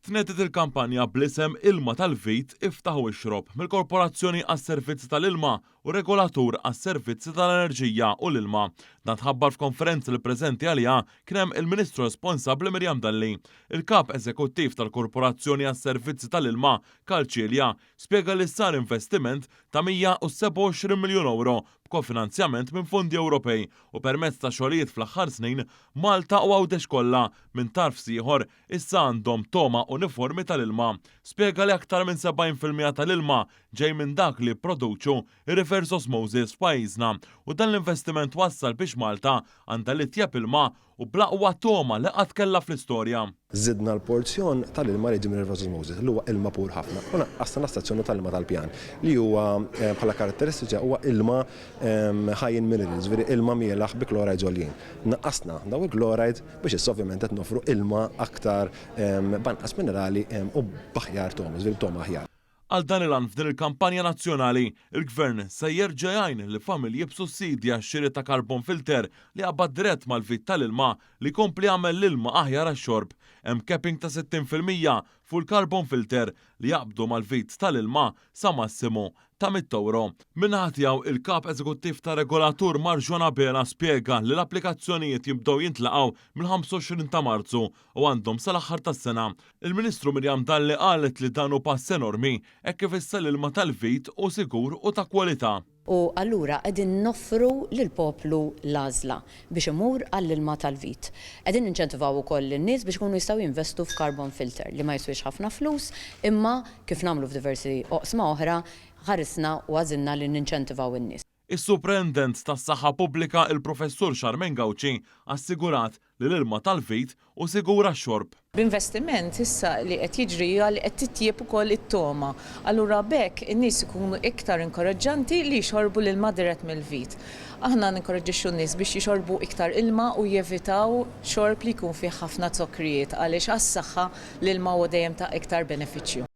Tnediet il-kampanja bl-isem Ilma tal-Vit Iftaħ u Ixrob mill-Korporazzjoni għas-Servizzi tal-Ilma u Regolatur għas-Servizzi tal-Enerġija u l-Ilma. Dan tħabbar f'konferenza li preżenti għaliha kien hemm il-Ministru responsabbli Miriam Dalli. Il-Kap Eżekuttiv tal-Korporazzjoni għas-Servizzi tal-Ilma, Karl Cilia, spjega li sar investiment ta' 127 miljun ewro b'kofinanzjament minn fondi Ewropej u permezz ta' xogħlijiet fl-aħħar snin Malta u Għawdex kollha minn tarf s'ieħor issa għandhom togħma uniformi tal-ilma. Spjega li aktar minn 70% tal-ilma ġej minn dak li jipproduċu r-reverse osmosis f'pajjiżna u dan l-investiment wassal biex Malta għandha l-itjeb ilma u bl-aqwa togħma li qatt kellha fl-istorja. Żidna l-porzjon tal-ilma li jiġi mir-reverse osmosis, li huwa ilma pur ħafna, u naqqasna l-astrazzjoni tal-ilma tal-pjan, li huwa bħala karatteristiċa huwa ilma high in minerals, jiġifieri ilma mielaħ bi chlorides għoljin. Naqqasna dawn il-chlorides biex issa ovvjament qed noffru ilma aktar b'anqas minerali u b'aħjar togħma, jiġifieri b'togħma aħjar. Għal dan il-għan f'din il-kampanja nazzjonali, il-Gvern se jerġa' jgħin lill-familji b'sussidji għax-xiri ta' carbon filter li jaqbad dirett mal-vit tal-ilma li jkompli jagħmel l-ilma aħjar għax-xorb. Hemm capping ta' 60% fuq il-carbon filter li jaqbdu mal-vit tal-ilma sa massimu ta' mitt ewro. Min-naħa tiegħu, il-Kap Eżekuttiv tar-Regolatur Marjon Abela spjega li l-applikazzjonijiet jibdew jintlaqgħu mill-25 ta' Marzu u għandhom sal-aħħar tas-sena. Il-Ministru Miriam Dalli qalet li dan hu pass enormi hekk kif issa l-ilma tal-vit hu sigur u ta' kwalità. U allura qegħdin noffru lill-poplu l-għażla biex imur għall-ilma tal-vit. Qegħdin ninċentivaw ukoll lin-nies biex ikunu jistgħu jinvestu f'carbon filter li ma jiswiex ħafna flus imma kif nagħmlu f'diversi oqsma oħra, ħarisna u għażilna li ninċentivaw in-nies. Is-Suprintendent tas-Saħħa Pubblika il-Professur Charmaine Gauci assigurat li l-ilma tal-vit hu sigur għax-xorb. B'investiment issa li qed jiġri hija li qed titjieb ukoll it-togħma. Allura b'hekk in-nies ikunu iktar inkoraġġanti li jxorbu l-ilma dirett mill-vit. Aħna ninkoraġġixxu n-nies biex jixorbu iktar ilma u jevitaw xorb li jkun fih ħafna zokkrijiet għaliex għas-saħħa l-ilma huwa dejjem ta' iktar benefiċċju.